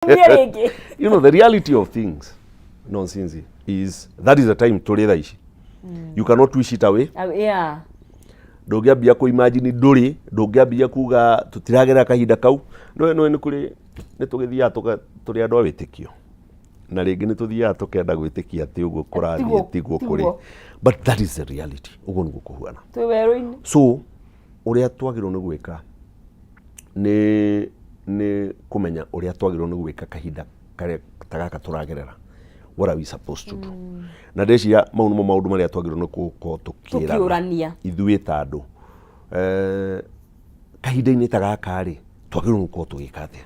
Rĩngĩ. The reality of things, nonsense, is that is the time tũrĩ thaa ici. You cannot wish it away. Ndũngĩambia kũ imagine ndũrĩ, ndũngĩambia kuga tũtiragerera kahinda kau. Nĩ kũrĩ nĩ tũgĩthiaga tũrĩ andũ a wĩtĩkio, na rĩngĩ nĩ tũthiaga tũkenda gwĩtĩkia atĩ ũguo kũrathiĩ tiguo kũrĩ. But that is the reality, ũguo nĩguo kũhuana. Twĩ werũ-inĩ. So ũrĩa twagĩrĩirwo nĩ gwĩka nĩ kũmenya ũrĩa twagĩrĩirwo nĩ gwĩka kahinda karĩa ta gaka tũragerera. What are we supposed to do? Na ndĩciria mau nĩmo maũndũ marĩa twagĩrĩirwo nĩ gũkorwo tũkĩrana tũkĩũrania ithuĩ ta andũ. Kahinda-inĩ ta gaka rĩ, twagĩrĩirwo nĩ gũkorwo tũgĩka atĩa?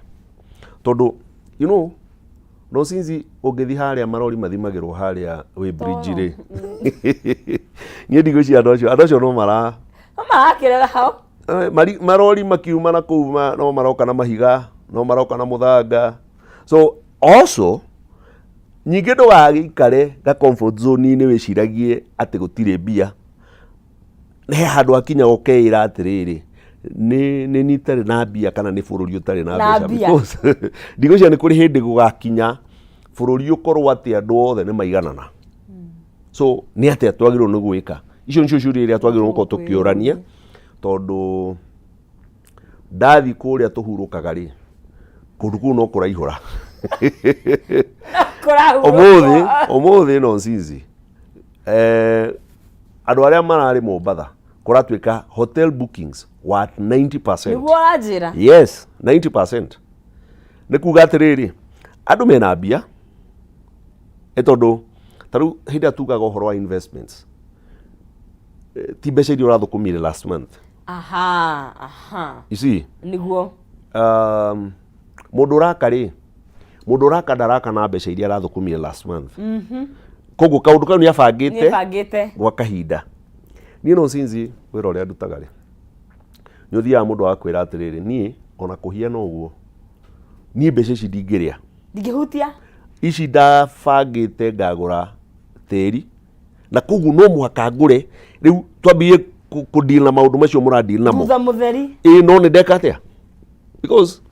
Tondũ no since ũngĩthiĩ harĩa marori mathimagĩrwo harĩa wĩ bridge rĩ, niĩ ndigwĩciria andũ acio no mara no marakĩrera hau. Marori makiuma na kũu no maroka na mahiga, no maroka na mũthanga. So also ningĩ ndũgagĩikare ga comfort zone-inĩ wĩciragie atĩ gũtirĩ mbia. He handũ hakinya ũkeĩra atĩrĩrĩ, nĩ ni itarĩ na mbia kana nĩ bũrũri ũtarĩ na Na mbeca? mbia. Because ndigwĩciria nĩ kũrĩ hĩndĩ gũgakinya bũrũri ũkorwo atĩ andũ othe nĩ maiganana. So nĩ atĩa twagĩrĩirwo nĩ gwĩka? Icio nĩcio ciũria iria twagĩrĩirwo gũkorwo tũkĩũrania, tondũ ndathi kũrĩa tũhurũkaga rĩ, kũndũ kũu no kũraihũra. Kũrahurũkwo. Ũmũthĩ nonsense, andũ arĩa mararĩ Mombatha kũratuĩka hotel bookings were at 90%. Nĩguo ũranjĩra. Yes, 90%. Nĩ kuga atĩrĩrĩ, andũ mena mbia, ĩ tondũ ta rĩu hĩndĩ ĩrĩa tugaga ũhoro wa investments, ti mbeca iria ũrathũkũmire last month. aha aha You see? Nĩguo. Mũndũ ũraka rĩ, mũndũ ũraka ndaraka na mbeca iria arathũkũmire last month. Koguo kaũndũ kau nĩ abangĩte nĩ gwa kahinda. Niĩ no sinzi wĩra ũrĩa ndutaga rĩ, nĩ ũthiaga mũndũ agakwĩra atĩrĩrĩ, niĩ ona kũhiana ũguo, niĩ mbeca ici ndingĩrĩa. Ndingĩhutia. Ici ndabangĩte ngagũra tĩri, na koguo no mũhaka ngũre. Rĩu twambie kũ deal na maũndũ macio mũradeal namo. Thutha mũtheri. Ĩ no nĩ ndeka atĩa? Because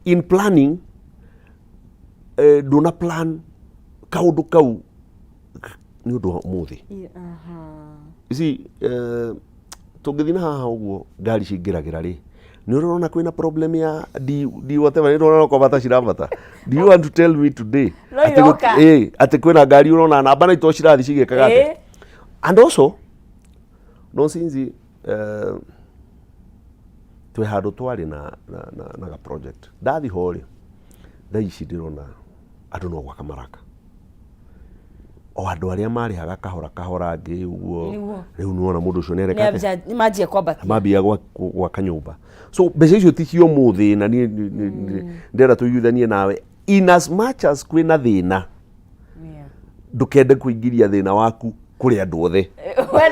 in planning, ndũna plan kaũndũ kau nĩ ũndũ wa ũmũthĩ. You see, tũngĩthiĩ na haha ũguo ngari cingĩragĩra rĩ, nĩ ũrona kwĩna problem ya D, D whatever, nĩ ũrona kwambata cirambata. Do you want to tell me today No atĩ iroka. Atĩ kwĩna ngari ũrona namba na ito cirathiĩ cigĩkaga atĩa? And also no since twĩ handũ twarĩ na ga project ndathi ho rĩ, thaa ici ndĩrona andũ no gwaka maraka, o andũ arĩa marĩhaga kahora kahora ngĩ ũguo. Rĩu nĩwona mũndũ ũcio nĩareka atĩa? Nĩ manjia kwambatia. Mambia gwaka nyũmba. So mbeca icio ti cia ũmũthĩ, na niĩ ndĩrenda tũiguithanie nawe, in as much as kwĩna thĩna, ndũkende kũingĩria thĩna waku kũrĩ andũ othe. We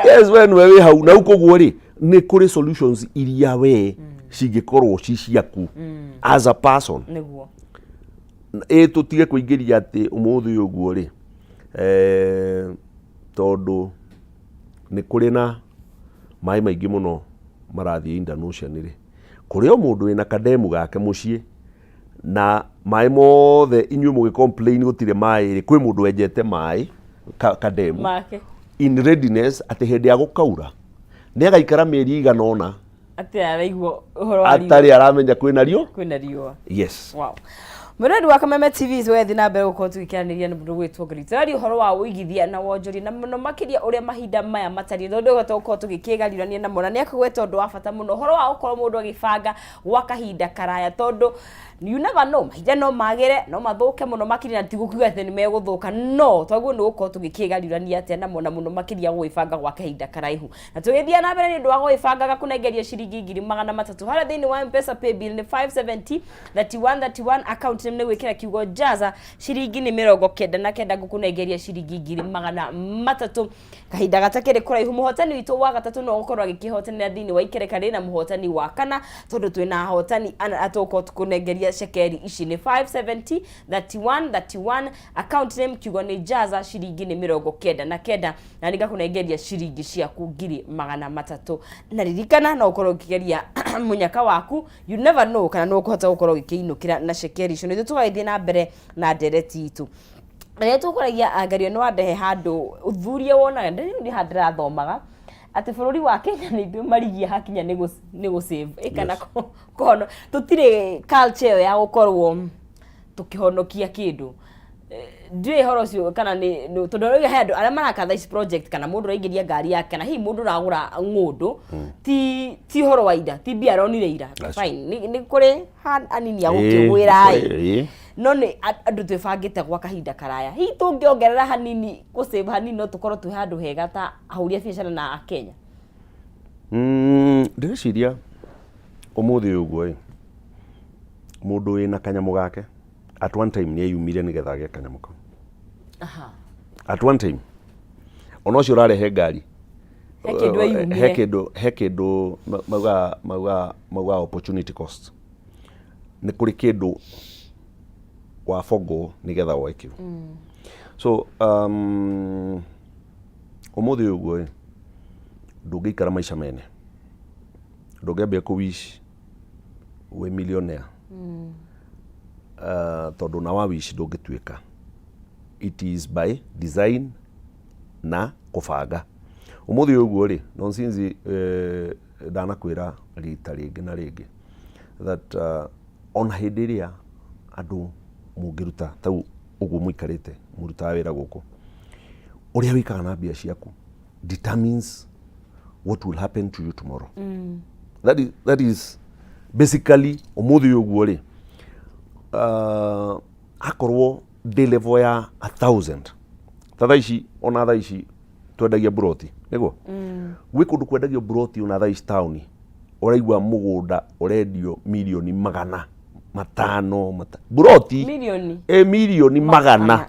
Yes, we nĩwe wĩ hau na rĩu koguo rĩ, nĩ kũrĩ solutions iria we cingĩkorwo ci ciaku as a person. Ĩ tũtige kũingĩria atĩ ũmũthĩ ũyũ ũguo rĩ, tondũ nĩ kũrĩ na maĩ maingĩ mũno marathiĩ Indian Ocean rĩ, kũrĩ o mũndũ wĩna kademu gake mũciĩ na maĩ mothe inyuĩ mũgĩ complain gũtirĩ maĩ rĩ, kwĩ mũndũ wenjete maĩ kademu make in readiness atĩ hĩndĩ ya gũkaura nĩ agaikara mĩeri igana ũna atĩ araigua ũhoro wa riũa. Atarĩ aramenya kwĩna riũ. Kwĩna riũa. Yes. Wow. Mwĩrori wa Kameme TV, twethi na mbere gũkorwo tũgĩkĩranĩria na mũndũ gwĩtwo Ngari. Tũraria ũhoro wa ũigithia na wonjoria, na mũno makĩria ũrĩa mahinda maya matariĩ, tondũ ũhota gũkorwo tũgĩkĩgariũrania namo, na nĩ akũgweta ũndũ wa bata mũno, ũhoro wa gũkorwo mũndũ agĩbanga gwa kahinda karaya, tondũ you never know, mahinda no magĩre, no mathũke mũno makĩria, na ti gũkiuga atĩ nĩ megũthũka, no twaguo nĩ gũkorwo tũgĩkĩgariũrania atĩa namo, na mũno makĩria gũgĩbanga gwa kahinda karaihu. Na tũgĩthiĩ na mbere, nĩ ũndũ wa gũgĩbanga gakũnengeria ciringi 300,000 harĩa thĩinĩ wa Mpesa. Paybill nĩ 570 31 31, account nĩ gwĩkĩra kiugo jaza, ciringi nĩ 99, ngũkũnengeria ciringi 300,000 kahinda gatakĩrĩ kũraihu. Mũhotani witũ wa gatatũ no gũkorwo agĩkĩhotanĩra thĩinĩ wa ikereka rĩ, na mũhotani wa kana, tondũ twĩna ahotani ana atũgũkorwo tũkũnengeria. Cekeri ici nĩ 570 31 31, account name kiugo nĩ Jaza, ciringi nĩ 99, na nĩngakũnengeria ciringi ciaku 300,000. Na ririkana no ũkorwo ũkĩgeria mũnyaka waku, you never know kana no ũkũhota gũkorwo ũgĩkĩinũkĩra na cekeri icio. Nĩthuĩ tũgagĩthiĩ na mbere na ndereti itũ rĩrĩa tũkũragia ngario. Nĩ wandehe handũ ũthuria wonaga ndĩ haha ndĩrathomaga atĩ bũrũri wa Kenya nĩ ithuĩ marigia hakinya nĩ gũ save ĩ kana kũhono tũtirĩ culture ĩyo ya gũkorwo tũkĩhonokia kĩndũ. Ndiũĩ ũhoro ũcio kana nĩ tondũ rĩu he andũ arĩa maraka thaa ici project, kana mũndũ ũraingĩria ngari yake, kana hihi mũndũ ũragũra ng'ũndũ, ti ũhoro wa ira, ti mbia aronire ira. Fine, nĩ kũrĩ anini a gũkĩgwĩra ĩ, no nĩ andũ twĩbangĩte gwa kahinda karaya. Hihi tũngĩongerera hanini, gũ save hanini, no tũkorwo twĩ handũ hega ta ahũri a biacara na Akenya? Ndĩreciria ũmũthĩ ũyũ ũguo ĩ, mũndũ wĩna kanyamũ gake at one time nĩ eyumire nĩgetha agĩe kanyamũ kau. At one time ona ũcio ũrarehe ngari He kĩndũ eyumire. He kĩndũ maugaga opportunity cost. Nĩ kũrĩ kĩndũ wabongwo nĩgetha woe kĩu. So ũmũthĩ ũyũ ũguo ĩ, ndũngĩikara maica mene, ndũngĩambia kũ wish wĩ millionaire, tondũ na wa wish ndũngĩtuĩka. It is by design na kũbanga. Ũmũthĩ ũyũ ũguo rĩ, nonsense, ndanakwĩra rita rĩngĩ na rĩngĩ that ona hĩndĩ ĩrĩa andũ mũngĩruta tau ũguo mũikarĩte mũrutaga wĩra gũkũ, ũrĩa wĩkaga na mbia ciaku determines what will happen to you tomorrow. That is basically ũmũthĩ ũyũ ũguo rĩ, akorwo ndĩ level ya 1,000 ta thaa ici, ona thaa ici twendagia buroti nĩguo gwĩ kũndũ kwendagio buroti, ona thaa ici taũni ũraigua mũgũnda ũrendio 500,000,000 buroti. Milioni? Ĩ, 100,000,000.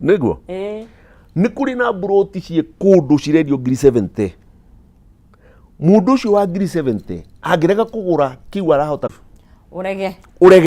Nĩguo. Nĩ kũrĩ na buroti ciĩ kũndũ cirendio 70,000. Mũndũ ũcio wa 70,000 angĩrega kũgũra kĩu arahota Ũrege. Ũrege.